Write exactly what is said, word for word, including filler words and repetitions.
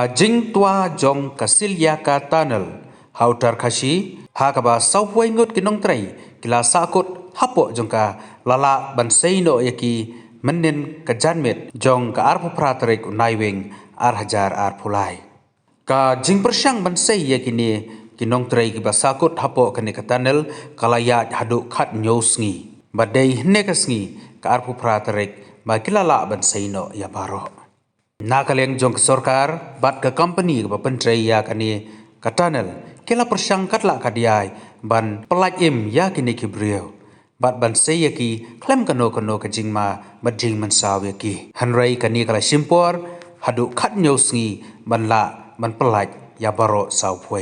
Ka jingtwa jong ka Siliaka Tunnel ha Uttarkashi, ha kaba sawphew ngut ki nongtrei ki la sahkut hapoh jong ka, la lah ban sei noh ïa ki mynhynnin ka janmiet jong ka arphew phra tarik u Naiwieng ar hajar arphew lai. Ka jingpyrshang ban sei ïa kine ki nongtrei kiba sahkut hapoh kane ka tunnel ka la ïaid haduh khathynñiew sngi, bad dei hynne ka sngi, ka arphew phra tarik, ba ki la lah ban sei noh ïa baroh. Na ka liang jong ka sorkar bad ka kompani kaba pyntrei ïa kane ka tunnel, ki la pyrshang katba lah katba ïai ban pyllait im ïa kine ki briew bad ban sei ïa ki khlem kano kano ka jingma bad jingmynsaw ïa ki. Hynrei kane ka la shim por haduh khathynñiew sngi ban lah ban pyllait ïa baroh sawphew.